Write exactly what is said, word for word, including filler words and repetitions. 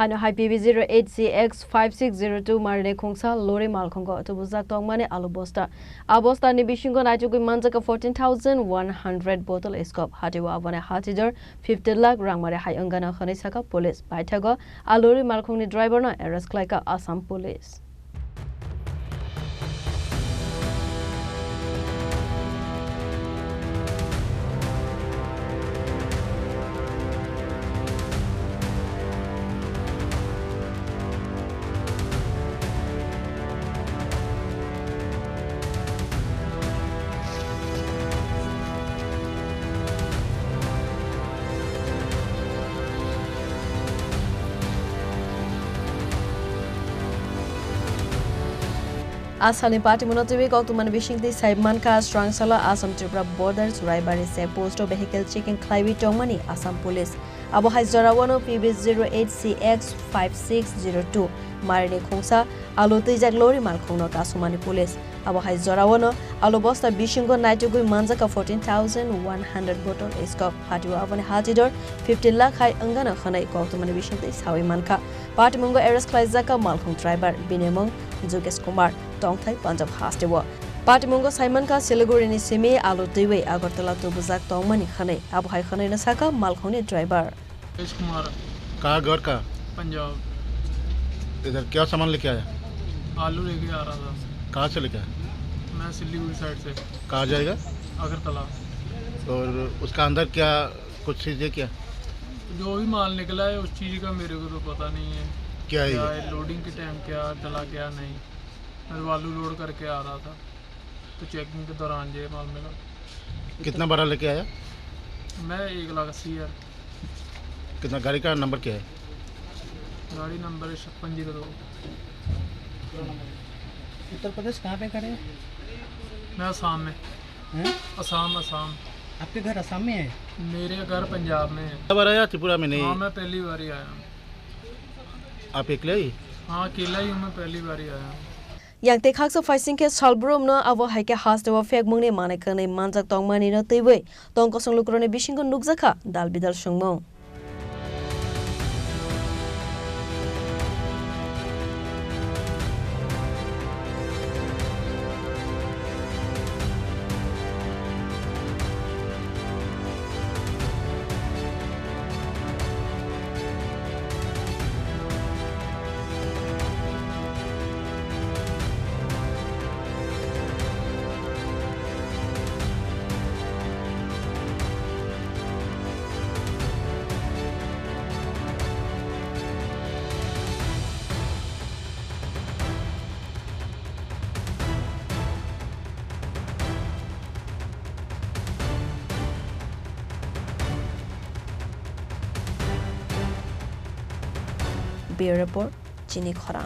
Ano hai P B zero eight C X five six zero two marini khungsa lori malkhungo tubujak tongmani alu bosta. A bosta ni bisingo naitugwi manjak fourteen thousand one hundred bottle scope. Hatio aboni hachidor fifty lakh rangmari hai wngano hwnwi saka police. Paithago a lori malkhungni driver no arrest khlaika Assam police. Asalni patimungno twiwi koktwmani bisingtwi sai mankha, Srangsala Assam Tripura border Churaibari check post o vehicle checking khlaiwi tongmani Assam police. Abo hai jorao no P B zero eight C X five six zero two marini khungsa alu twijak lori malkhungno kasumani police. Abo hai jorao no alu bosta bisingo naitugwi manjak fourteen thousand one hundred bottle scope. Hatio aboni hachidor fifty lakh hai wngano hwnwi koktwmani bisingtwi sawi mankha. Patimungo arrest khlaijak malkhung driver, bini mung Jugesh Kumar, tongthai Punjab hasteo. Patimungo saimankha Siliguri ni simi alu twiwi Agartala tubujak tongmani hwnwi. Abo hai hwnwino saka malkhungni driver. Rajesh कुमार। कहाँ घर का? पंजाब। इधर क्या सामान लेके आया? आलू लेके आ रहा था। कहाँ से लेके आया? मैं सिलीगुड़ी साइड से। कहाँ जाएगा? अगरतला। और उसका अंदर क्या कुछ चीज़ है क्या? जो भी माल निकला है, उस चीज़ का मेरे को तो पता नहीं है। क्या है क्या ये? है, लोडिंग के टाइम क्या डला, क्या नहीं। मैं तो आलू लोड करके आ रहा था, तो चेकिंग के दौरान ये माल मिला। कितना बड़ा लेके आया? मैं एक लाख अस्सी हज़ार। कितना, गाड़ी का नंबर क्या है? गाड़ी नंबर है छप्पन जीरो दो। उत्तर प्रदेश कहाँ पे खड़े हैं? मैं आसाम में। हैं? आसाम, आसाम। आपके घर आसाम में है? मेरे घर पंजाब में है। पहली बार आया त्रिपुरा में? नहीं। हाँ, मैं पहली बार ही आया हूँ। आप अकेले ही? हाँ, अकेला ही हूँ, मैं पहली बार ही आया हूँ। Yang tei khaksa phaising khe salbrum no abo hai khe hasteo phekmung ni manwi kwnwi manjak tongmani no twiwi tong kosong lukurok ni bisingo nukjakha dal bidal songmung. Bureau Report, Chini Khorang.